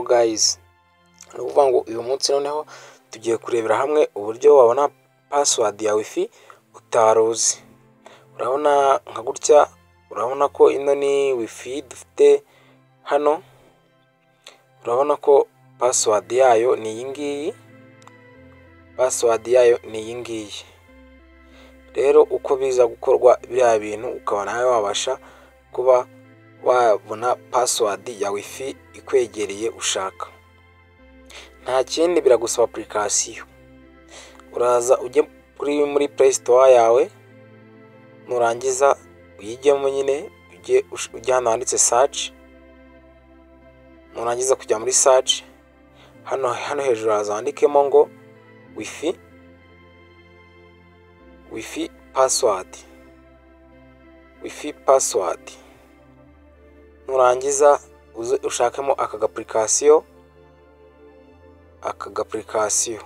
Guys, ni ukuvuga ngo uyu munsi noneho tugiye kurebera hamwe uburyo wabona password ya WiFi utari uzi. Urabona nka gutya, urabona ko ino ni WiFi dufite hano, urabona ko password yayo ni iyi ngiyi, password yayo ni iyi ngiyi. Rero uko biza gukorwa biriya bintu, ukaba nawe wabasha kuba wabona password ya WiFi ikwegereye ushaka, nta kindi biragusaba application. Uraza ujye kuri muri Play Store yawe, nurangiza uyijyemo nyine, ujye hano handitse search. Nurangiza kujya muri search, hano hejuru haza wandikemo ngo WiFi password, WiFi password. Nurangiza uze ushakemo aka application, aka application,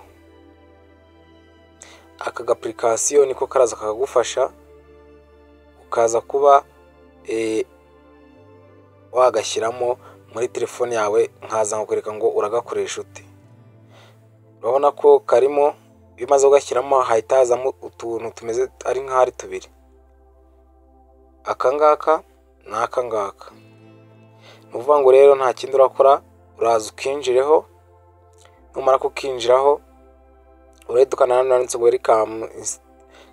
aka application niko karaza kakagufasha, ukaza kuba wagashyiramo muri telefone yawe, nkaza nkakwereka ngo uragakoresha ute. Urabona ko karimo, iyo umaze kugashyiramo hahita hazamo utuntu tumeze ari nk'aho ari tubiri, aka ngaka n'aka ngaka. Ni ukuvuga ngo rero nta kindi urakora, uraza ukinjireho. Numara kukinjiraho, urahita ukanda hano handitse ngo "Welcome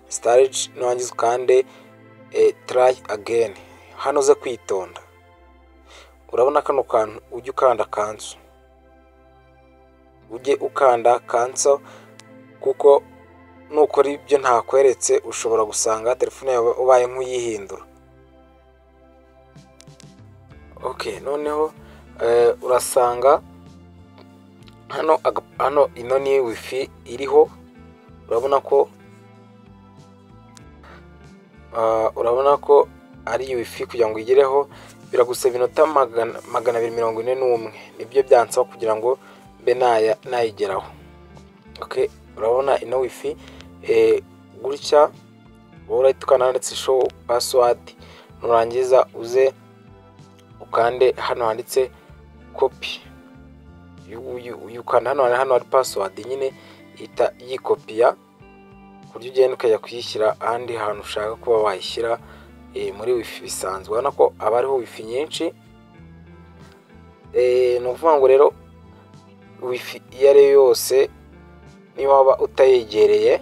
installed", nurangiza ukande "Try again". Hano uze kwitonda, urabona kano kantu, ujye ukanda cancel, ujye ukanda cancel, kuko nukora ibyo ntakweretse ushobora gusanga telefone yawe ubaye nk'uyihindura. Okay, noneho urasanga hano ino ni WiFi iriho. Urabona ko ari WiFi. Kugira ngo uyigereho biragusaba iminota 241, nibyo byansaba kugira ngo mbe nayigeraho. Okay, urabona ino WiFi gutya, wowe urahita ukanda handitse "Show password", nurangiza uze ukande hano handitse "Copy". Ukanda hano hari password nyine, ihita yikopiya ku buryo ugenda ukajya kuyishyira ahandi hantu ushaka kuba wayishyira muri WiFi bisanzwe. Urabona ko haba hariho WiFi nyinshi. Ni ukuvuga ngo rero WiFi iyo ari yo yose, niba waba utayegereye,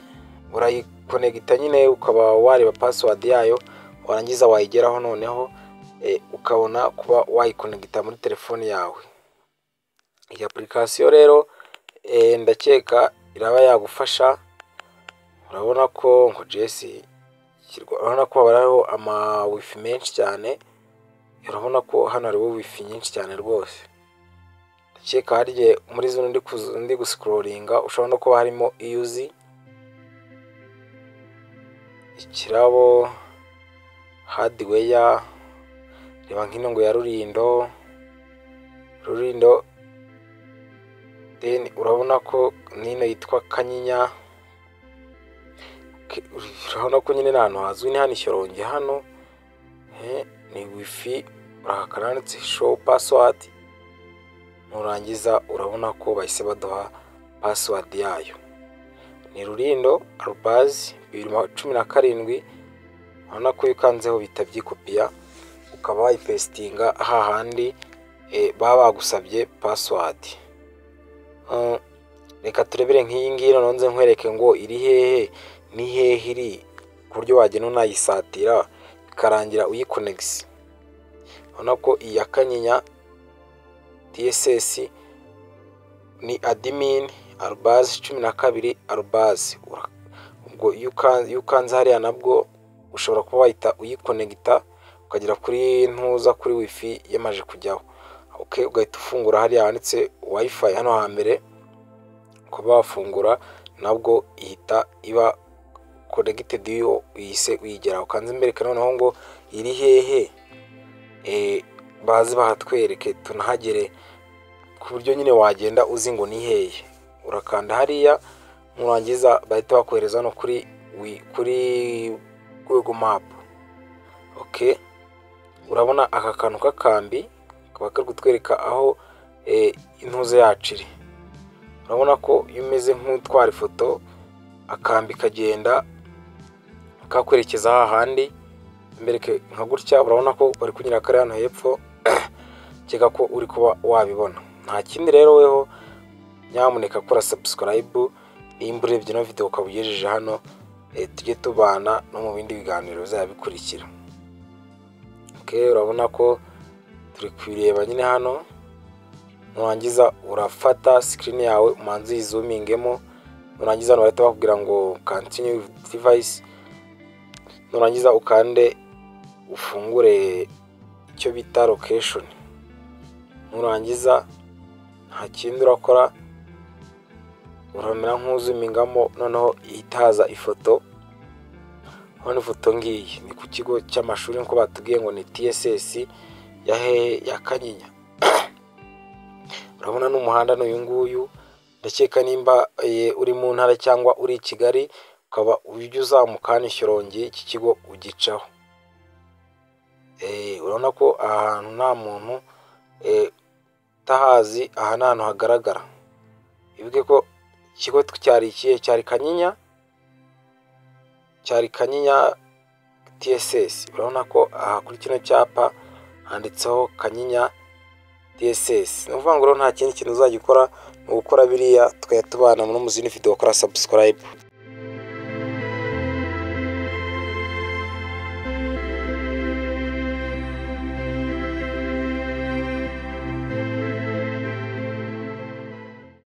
urayikonegita nyine ukaba wareba password yayo, warangiza wayigeraho noneho ukabona kuba wayikonegita muri telefone yawe. Iyi application rero ndakeka iraba yagufasha. Urabona ko ngo jesi, urabona ko haba hariho ama WiFi menshi cyane. Urabona ko hano hariho WiFi nyinshi cyane rwose. Ndakeka harya muri zino ndi guscrollinga ushobora no kuba harimo iyo uzi. Ikirabo Hardware, reba nk'ino ngo ya Rurindo, Rurindo. Then urabona ko n'ino yitwa Kanyinya. Urabona ko nyine ni ahantu hazwi, ni hano i Shyorongi. Hano ni WiFi. Urahakanda handitse "Show password", nurangiza urabona ko bahise baduha password yayo, ni Rurindo arobase 2017. Urabona ko iyo ukanzeho bihita byikopiya, ukaba wayipastinga hahandi baba bagusabye password. Reka turebere nk'iyi ngiyi noneho nze nkwereke ngo iri hehe, ni hehe iri, ku buryo wagenda unayisatira bikarangira uyikonegise. Urabona ko iyi ya Kanyinya TSS ni admin arobase 12@. Ubwo iyo ukanze hariya nabwo ushobora kuba wahita uyikonegita, ukagera kuri ntuza kuri WiFi yamaze kujyaho. Ugahita ufungura hariya handitse "WiFi" hano hambere, kuba wafungura nabwo ihita iba connected iyo uhise uyigeraho. Kanze mbereke noneho ngo iri hehe, baze bahatwereke tunahagere, ku buryo nyine wagenda uzi ngo ni hehe. Urakanda hariya, nurangiza bahita bakohereza hano kuri Google Map. Okay, urabona aka kantu k'akambi kaba kari kutwereka aho intuze yacu iri. Urabona ko iyo umeze nk'utwara ifoto, akambi kagenda kakwerekeza hahandi. Mbereke nka gutya, urabona ko bari kunyura kari hano hepfo. Keka ko uri kuba wabibona. Nta kindi rero, weho nyamuneka kora subscribe nimba urebye ino video ukaba ugejeje hano, tujye tubana no mu bindi biganiro bizajya bikurikira. Okay, urabona ko turi kubireba nyine hano. Nurangiza urafata screen yawe, umanze uyizoomingemo. Nurangiza hano bahita bakubwira ngo "Continue with device". Nurangiza ukande ufungure icyo bita location. Nurangiza nta kindi urakora, uramera nk'uzoomingamo, noneho ihita haza ifoto. Urabona ifoto ngiyi, ni ku kigo cy'amashuri nk'uko batubwiye ngo ni TSS ya hehe? Ya Kanyinya. Urabona n'umuhanda ni uyu nguyu. Ndakeka nimba uri mu ntara cyangwa uri i Kigali, ukaba ujya uzamuka hano i Shyorongi, iki kigo ugicaho. Urabona ko aha hantu nta muntu utahazi, aha ni ahantu hagaragara. Wibuke ko ikigo cyari ikihe? Cyari Kanyinya, cyari Kanyinya TSS. Urabona ko aha kuri kino cyapa handitseho Kanyinya TSS. Ni ukuvuga ngo rero nta kindi kintu uzajya ukora, ni ugukora biriya, tukajya tubana no mu zindi video. Ukora subscribe.